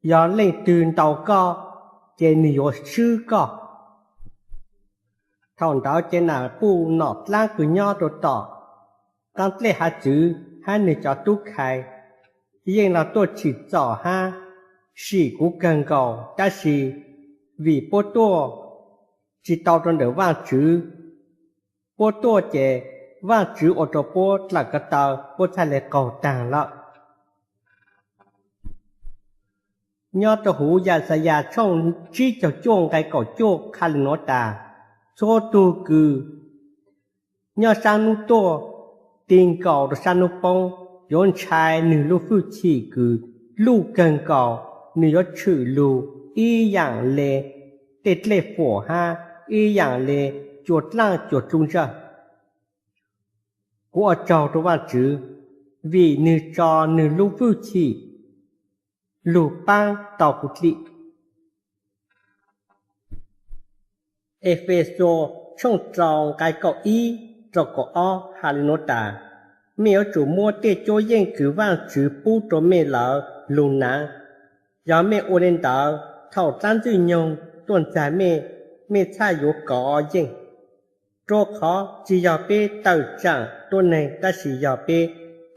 Yog leej twg ntaus koj, ces nws yuav swb koj. Thaum ntawd ces Nas Puj nom dlaab kws nyob rua tom qaab dlej hav txwv hab nwg cov tub khai yeej los tuaj tsim txom hab sim kuv kawg nkaus, tab sis vim puab tuaj tsis tau rua ntawm Vaajtswv, puab tuaj ces Vaajtswv ua rua puab dlaim ko taw, puab txhaj le qaug taag lawm. Nyob rua huv Yaxayas tshooj tsib caug cuaj nqai kaum cuaj qha le nuav tas, txhua tug kws nyob saab nub tuaj ti nkaus rua saab nub poob yuav ntshai nwg lub fwj chim kws luj kawg nkaus, nwg yuav tshwm lug ib yaam le tej dlej fuam hab ib yaam le cua dlaaj cua dlub ntsawj. Kuv ua tsaug rua Vaajtswv, vim nwg tso nwg lub fwj chim lug paab tau kuv dlim. Efexus tshooj rau nqai kaum ib rau kaum ob has le nuav tas, mej yuav tsum muab tej cuab yeej kws Vaajtswv pub rua mej lawm lug naav. Yog mej ua le ntawd, thaum dlaab ntxwg nyoog tuaj ntxag mej, mej txhaj yuav kov yeej. Rua qhov tsis yog peb tawm tsaam tuab neeg, tab sis yog peb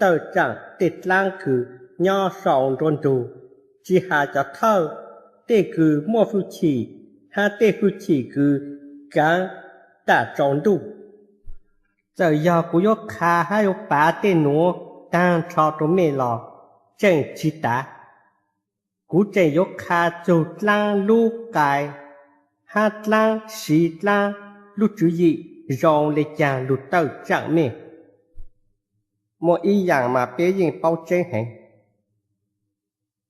tawm tsaam tej dlaab kws nyob sau nruab ntug, tsis has cov thawj, tej kws muaj fwj chim, hab tej fwj chim kws kaav tam tsaus ntuj. Txawm yog kuv yuav qha hab yuav pav tej nuav taag nrho rua mej los tseem tsis tav. Kuv tseem yuav qha txug dlaab lub qai hab dlaab siv dlaab lub tswv yim zoo le caag lug tawm tsaam mej. Muaj ib yaam mas peb yeej paub tseeb heev,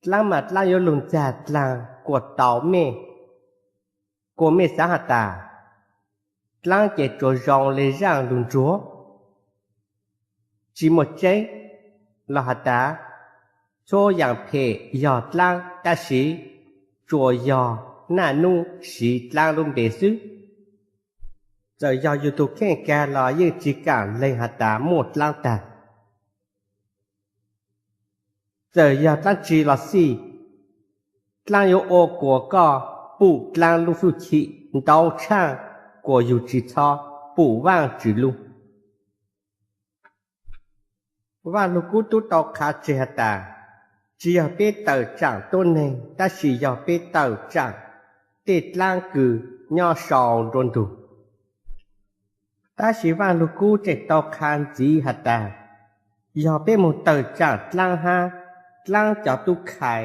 dlaab mas dlaab yuav lug ntxag dlaag kuas tau mej, kuas mej xaav has tas dlaab ces tsuas zoo le zaaj lug ntsuag, tsis muaj tseeb, los has tas txhua yaam phem yog dlaab, tab sis tsuas yog naj nub siv dlaab lub npe xwb. Txawm yog yug tug kheej kag los yeej tsis kaam leeg has tas muaj dlaab tag. Txawm yog dlaab tsi los xij, dlaab yuav ua kuas koj pum dlaab lub fwj chim ntau tshaaj kuas yug tsis txhob pum Vaajtswv lub. Vaaj Lug Kub tub tau qha tseg has tas, tsis yog peb tawm tsaam tuab neeg, tab sis yog peb tawm tsaam tej dlaab kws nyob sau nruab ntug. Tab sis Vaaj Lug Kub tseem tau qha ntxiv has tas, yog peb moog tawm tsaam dlaab hab dlaab cov tub khai.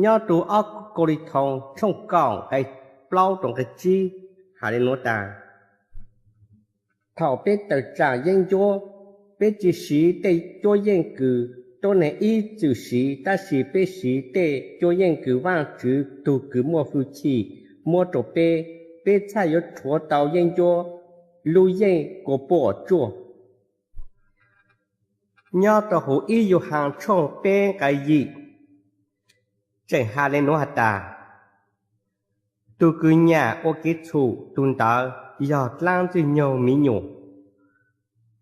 Nyob rua ob Kauleethoos tshooj kaum nqai plaub rua nqai tsib has le nuav tas, thaum peb tawm tsaam yeeb ncuab, peb tsis siv tej cuab yeej kws tuab neeg ib txwm siv, tab sis peb siv tej cuab yeej kws Vaajtswv tug kws muaj fwj chim muab rua peb, peb txhaj yuav rhuav tau yeeb ncuab lub yeej kuas puam tsuaj. Nyob rua huv ib Yauhas tshooj peb nqai yim tseem has le nuav has tas, tug kws nyam ua kev txhum tug ntawd yog dlaab ntxwg nyoog miv nyuam,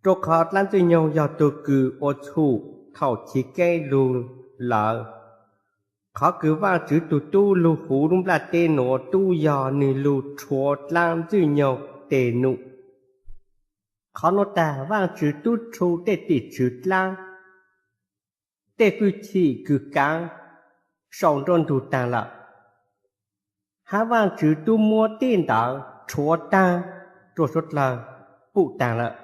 rua qhov dlaab ntxwg nyoog yog tug kws ua txhum thaum chiv keeb lug lawm. Qhov kws Vaajtswv tug tub lug huv lub nplaj teb nuav tub yog nwg lug rhuav dlaab ntxwg nyoog tes num. Qhov nuav taag Vaajtswv tub rhu tej tim tswv dlaab, tej fwj chim kws kaav sau nruab ntug taag lawm, hab Vaajtswv tub muab tej ntawd rhuav taag rua suav dlawg pum taag lawm.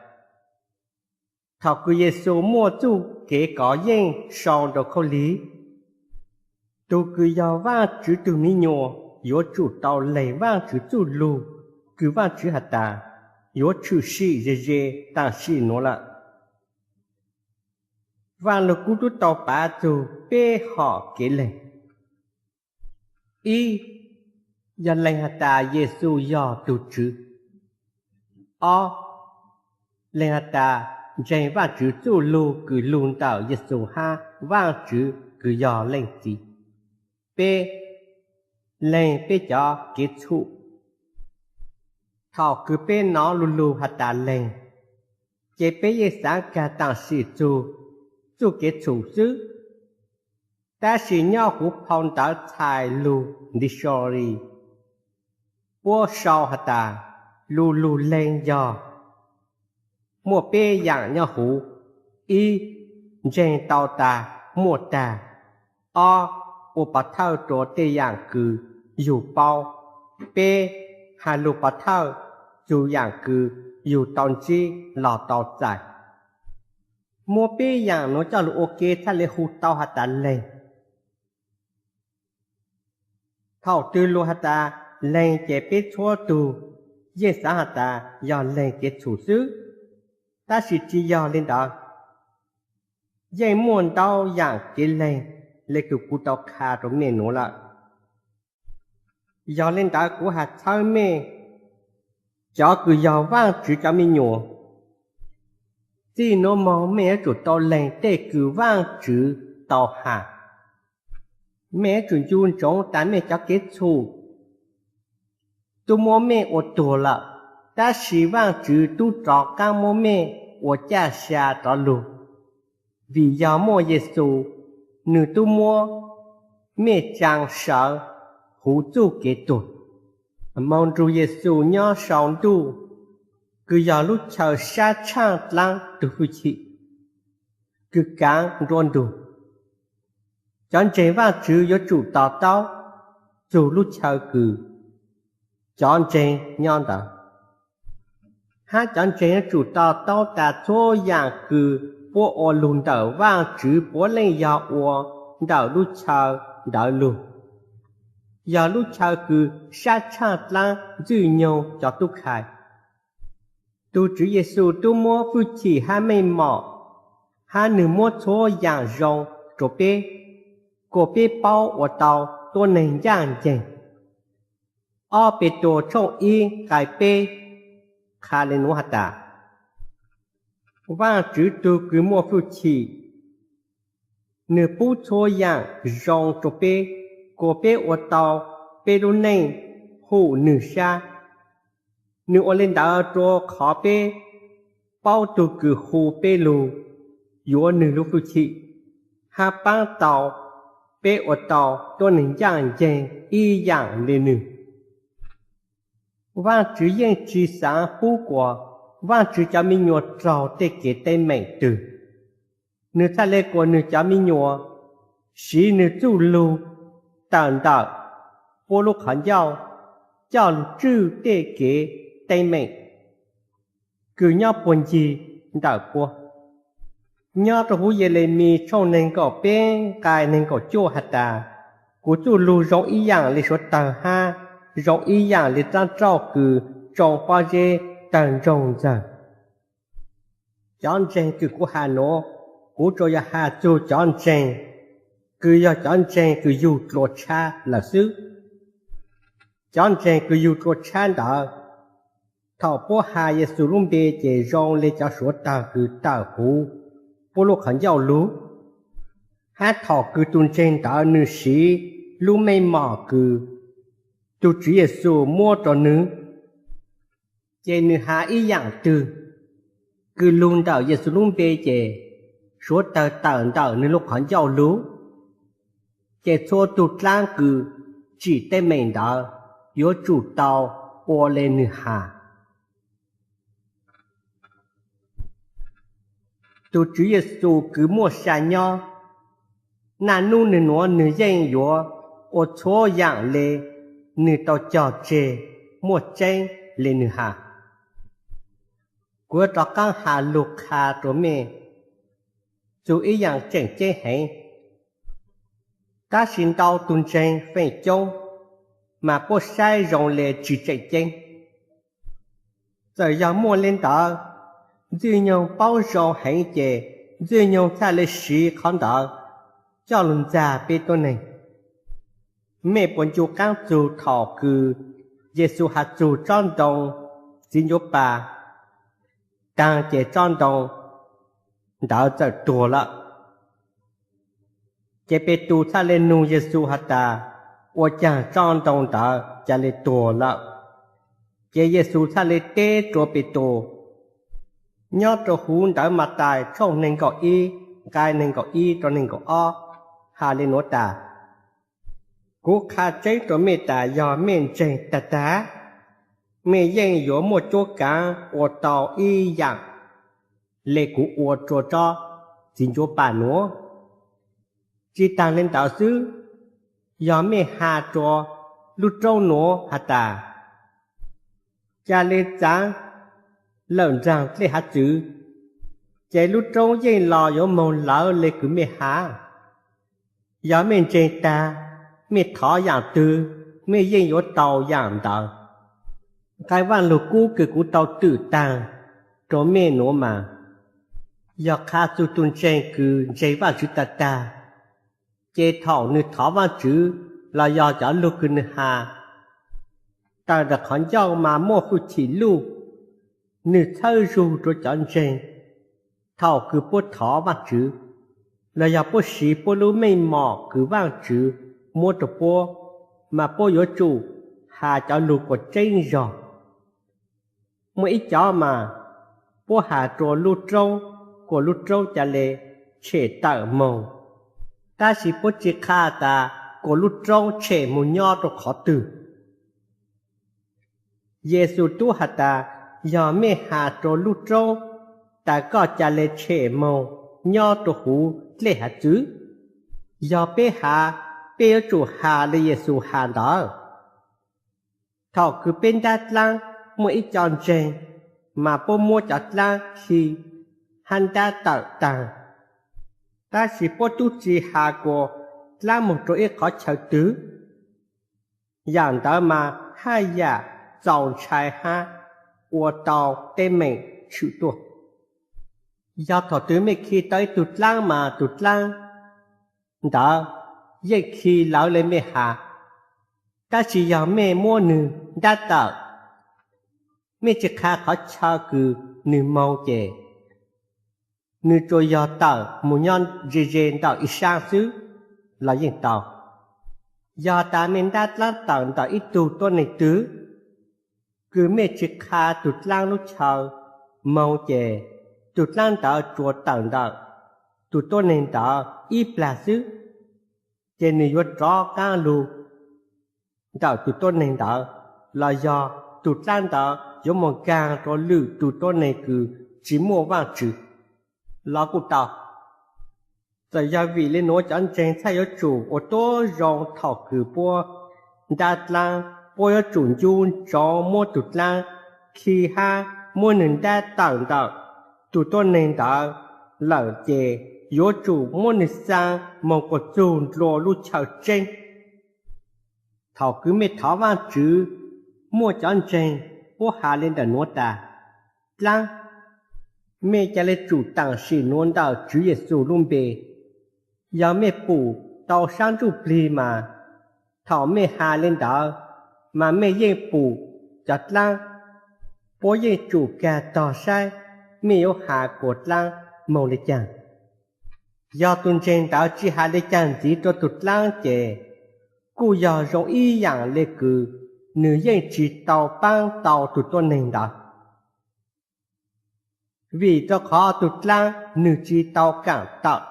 Thaum kws Yexus muaj txuj kev kov yeej sau nrau khaub lig, tug kws yog Vaajtswv tug miv nyuas yuav tsum tau lees Vaajtswv txuj lug kws Vaajtswv has tas yuav tshwm sim ze ze taam sim nuav lawm. Vaaj Lug Kub tub tau pav txug peb hom kev lees. Ib, yog lees has tas Yexus yog tug Tswv. Ob, lees has tas ntseeg Vaajtswv txuj lug kws lug ntawm Yexus hab Vaajtswv kws yog Leej Txiv. Peb, lees peb cov kev txhum. Thaum kws peb nov lu lug has tas lees, ces peb yeej xaav kag taam sim txug txuj kev txhum xwb. Tab sis nyob huv phau ntawv txhais lus dictionary, puab sau has tas, lu lug leeg yog muaj peb yaam nyob huv: ib, ntseeg tau tas muaj tag; ob, ua pov thawj rua tej yaam kws yug paub; peb, has lug pov thawj txug yaam kws yug tau ntsib los tau txais. Muab peb yaam nuav coj lug ua ke txhaj le hu tau has tas leeg. Thaum twg lug has tas leeg ces peb txhua tug yeej xaav has tas yog leeg kev txhum xwb, tab sis tsi yog le ntawd. Yeej muaj ntau yaam kev leeg le kws kuv tau qha rua mej nuav lawm. Yog le ntawd kuv has txhawb mej, cov kws yog Vaajtswv cov me nyuam, txij nuav moog mej yuav tsum tau leeg tej kws Vaajtswv tau has. Mej yuav tsum ncu ntsoov tas mej cov kev txhum tub muab mej ua tuag lawm, tab sis Vaajtswv tub rov qaab muab mej ua caj sa rov lug. Vim yog muaj Yexus, nwg tub muab mej tsaa sawv huv txuj kev tuag. Moog nrug Yexus nyob sau ntuj, kws yog lub chaw sab tshaaj dlaab tug fwj chim kws kaav nrua ntug. Cov ntseeg Vaajtswv yuav tsum to taub txug lub chaw kws cov ntseeg nyob ntawd, hab cov ntseeg yuav tsum to taub tas txhua yaam kws puab ua lug ntawm Vaajtswv puav leej yog ua ntawm lub chaw ntawd lug, yog lub chaw kws sab tshaaj dlaab Ntxwg Nyoog cov tub khai. Tug Tswv Yexus tub muab fwj chim hab meej mom, hab nwg muab txhua yaam zoo rua peb, kuas peb paub ua tau tuab neeg ncaaj nceeg. Ob Petus tshooj ib nqai peb qha le nuav has tas, Vaajtswv tug kws muaj fwj chim, nwg pub txhua yaam zoo rua peb, kuas peb ua tau peb lub neej hum nwg sab. Nwg ua le ntawd rua qhov peb paub tug kws hu peb lug yuav nwg lub fwj chim, hab paab tau peb ua tau tuab neeg ncaaj nceeg ib yaam le nwg. Vaajtswv yeej tsi xaav pub kuas Vaajtswv cov me nyuam raug tej kev teeb meem twg. Nwg txhaj le kuas nwg cov me nyuam siv nwg txuj lug tawm ntawm puab lub qhov ncauj coj lug tswj tej kev teeb meem kws nyob puag ncig ntawm puab. Nyob rua huv Yelemis tshooj neeg nkaum peb nqai neeg nkaum cuaj has tas, kuv txuj lug zoo ib yaam le suav tawg hab zoo ib yaam le tsaab rauj kws tsoo pob zeb tawg ntsoog ntxawg. Cov ntseeg kws kuv has nuav, kuv tsuas yog has txug cov ntseeg kws yog cov ntseeg kws yug dlua tshab lawm xwb. Cov ntseeg kws yug dlua tshab ntawd, thaum puab has Yexus lub npe ces zoo le cov suav tawg kws tawm huv puab lub qhov ncauj lug, hab thaum kws tug ntseeg ntawd nwg siv lub meej mom kws tug Tswv Yexus muab rua nwg, ces nwg has ib yaam twg kws lug ntawm Yexus lub npe ces suav tawg tawm ntawm nwg lub qhov ncauj lug, ces txhua tug dlaab kws tsim teeb meem ntawd yuav tsum tau ua le nwg has. Tug Tswv Yexus kws muaj sa nyob, naj nub nwg nuav nwg yeej yuav ua txhua yaam le nwg tau cog tseg muaj tseeb le nwg has. Kuv yuav rov qaab has lug qha rua mej txug ib yaam tseem ceeb heev, tab sis ntau tug ntseeg feem coob mas puab saib zoo le tsi tseem ceeb. Txawm yog muaj le ntawd, Ntxwg Nyoog paub zoo heev ces Ntxwg Nyoog txhaj le siv qhov ntawd coj lug ntxag peb tuab neeg. Mej puas ncu qaab txug thaum kws Yexus has txug tsob ntoo txiv ncuav pas taag ces tsob ntoo ntawd txawm tuag lawm? Ces Petus txhaj le nug Yexus has tas, ua caag tsob ntoo ntawd ca le tuag lawm? Ces Yexus txhaj le teb rua Petus, nyob rua huv ntawv Mathais tshooj neeg nkaum ib nqai neeg nkaum ib rua neeg nkaum ob has le nuav tas, kuv qha tseeb rua mej tas yog mej ntseeg tag tag, mej yeej yuav muaj cuab kaav ua tau ib yaam le kuv ua rua tsob txiv ncuav paj nuav. Tsi taag le ntawd xwb, yog mej has rua lub roob nuav has tas, ca le txaav lawm ntsaag dlej hav txwv, ces lub roob yeej los yuav moog lawv le kws mej has. Yog mej ntseeg tag, mej thov yaam twg, mej yeej yuav tau yaam ntawd. Nqai Vaaj Lug Kub kws kuv tau twm taag rua mej nuav mas, yog qha txug tug ntseeg kws ntseeg Vaajtswv tag tag, ces thaum nwg thov Vaajtswv los yog cov lug kws nwg has tawm ntawm qhov ncauj mas muaj hwj chim luj. Nwg txhawb zug rua cov ntseeg thaum kws puab thov Vaajtswv, los yog puab siv puab lub meej mom kws Vaajtswv muab rua puab, mas puab yuav tsum has cov lug kuas tseeb zog. Muaj ib cov mas puab has rua lub roob, kuas lub roob ca le tshem tawm moog, tab sis puab tsi qha tas kuas lub roob tshem moog nyob rua qhov twg. Yexus tub has tas, yog mej has rua lub roob tas koj ca le tshem moog nyob rua huv dlej hav txwv, yog peb has, peb yuav tsum has le Yexus has ntawd. Thaum kws peb ntab dlaab, muaj ib co ntseeg mas puab muab cov dlaab khi hab ntab tawm taag, tab sis puab tub tsi has kuas dlaab moog rua ib qhov chaw twg. Yaam ntawd mas haj yam txaus ntshai hab ua tau teeb meem tshwm tuaj. Yog thaum twg mej khi tau ib tug dlaab mas tug dlaab ntawd yeej khi lawv le mej has, tab sis yog mej muab nwg ntab tawm, mej tsi qha qhov chaw kws nwg moog ces nwg tsuas yog tawm moog nyob ze ze ntawm ib saab xwb los yeej tau. Yog tas mej ntab dlaab tawm ntawm ib tug tuab neeg twg, kws mej tsi qha tug dlaab lub chaw moog ces tug dlaab ntawd tsuas tawm ntawm tug tuab neeg ntawd ib plag xwb, ces nwg yuav rov qaab lug ntawm tug tuab neeg ntawd, los yog tug dlaab ntawd yuav moog nkaag rua lwm tug tuab neeg kws tsi muaj Vaajtswv los kuj tau. Txawm yog vim le nuav cov ntseeg txhaj yuav tsum ua tuab zoo thaum kws puab ntab dlaab, puab yuav tsum ncu ntsoov muab tug dlaab khi hab muab nwg ntab tawm ntawm tug tuab neeg ntawd lawm ces yuav tsum muab nwg xaa moog kuas txug nplua lub chaw tseeb. Thaum kws mej thov Vaajtswv, muaj cov ntseeg puab has le ntawm nuav tas, dlaab, mej ca le tsum taam sim nuav ntawm Tswv Yexus lub npe. Yog mej pum tau saab ntsuj plig mas, thaum mej has le ntawd mas mej yeej pum cov dlaab. Puab yeej tsum kag tog saib mej yuav has kuas dlaab moog le caag. Yog tug ntseeg ntawd tsi has le caag ntxiv rua tug dlaab ces kuj yog zoo ib yaam le kws nwg yeej tsi tau paab tau tug tuab neeg ntawd. Vim rua qhov tug dlaab nwg tsi tau kaam tawm